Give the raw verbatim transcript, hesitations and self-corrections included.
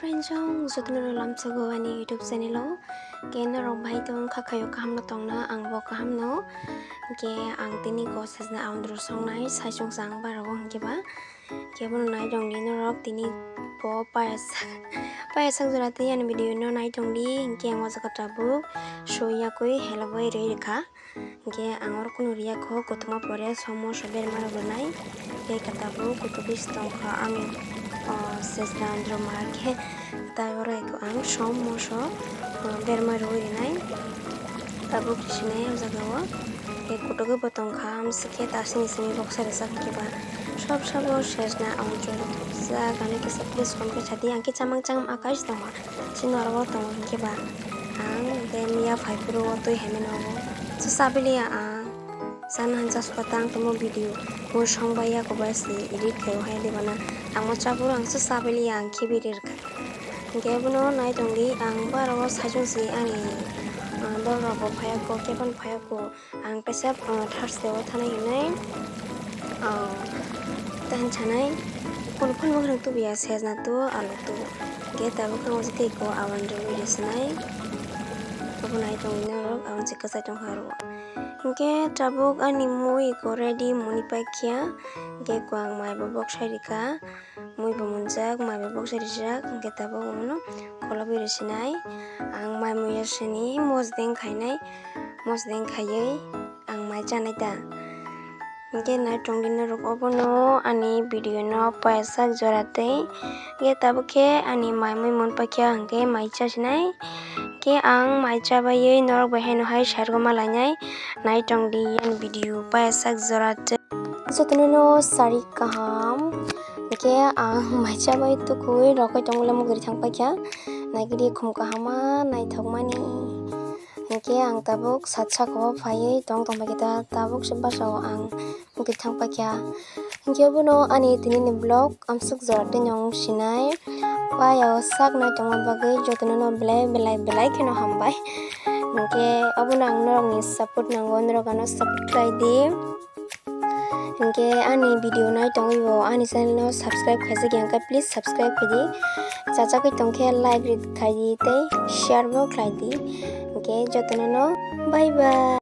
Friends, jotono lamsogo ani YouTube channel o. Ke norok bai tong kha khayo kaham no tongna, ang bo kaham no. Ke ang tini ko sajna aundro songnai sai song sang barogo hingke ba. Ke bono nai tong di norok tini bo payas payas sak jora tei ani video no nai tong di hingke ang o jaga tabuk so yakui helogoi rwi rikha. Hingke ang oro kunu riya kho, kothoma pore som moso berma rok rwnai. Tei khe tabuk kutuk bai se tongkha ani, o, sejna andro ma khe tai oro eko ang som moso, o, berma rwi rwnai. Tabuk risinai o jaga o. Tei kutuk bai bo tongkha, amswk khe ta sini simi boksa rijak hingke ba. Sob sobo sejna andro rijak, ano kisa please kom khe sadi, ang khe chamang chamang akai se tongma. Chini oro o tongo hingke ba. Ang tei miya phai phuru o twi hai mano bo. Sa sabili ya ang. Sana han chasukha tang tongmo video. Mui song bai ya kobai se edit khaio hai de bana. Ang ma chaburu ang sa sabili ya ang khibi rir kha. Hingke bono nai tong di ang baro o sajung si ani, ah, dol rok bo phai ya ko, kebon phai ya ko. Ang kaisa, ah, Thursday o thanai hinui, ah, tahan chanai. Phone, phone mwkhang tubu ya, sejna tu, alu tu. Hingke tabuk ang uji tei ko awan rwi rwsinai. Abo nai tongwi norok, ang se kwchai tongkha aro. Hingke tabuk ani mui ko ready muni paikha. Hingke ko ang mai bo boksai rikha. Mui bo munjak, mai bo boksai rijak, hingke tabuk omono kholobwi risinai. Ang mai mui yasini mosdeng khainai, mosdeng khaiwi ang mai chanai ta. Hingke nai tongdi norok obono ani video no paisak jora tei. Hingke tabuk khe ani mai mui mun paikha hingke mai chasinai. Hingke ang mai chabaiwi norok bai haino hai sargo malainai. Nai tongdi ani video paisak jora tei. Jotono no sari kaham. Hingke ang mai chabai tukui rokoi tongmole mugri thang paikha. Naigidi khum kahama naithokmani. Hingke ang tabuk sat saka o phaiwi tong tong paikha ta, tabuk se basa o ang mugri thang paikha. Hingke bono ani tini ni vlog amswk jora tei nong sinai. Paya o sak nai tongma bagwi jotono no belai belai belai kheno hambai. Hingke obono ang norokni support nango, norok ano support khlai di. Hingke ani video nai tongwi bo ani channel no subscribe khaijak ya wngkha, please subscribe khaidi. Chachagwi tongkhe like ri khaidi tei share bo khlaidi. Hingke jotono no bye bye.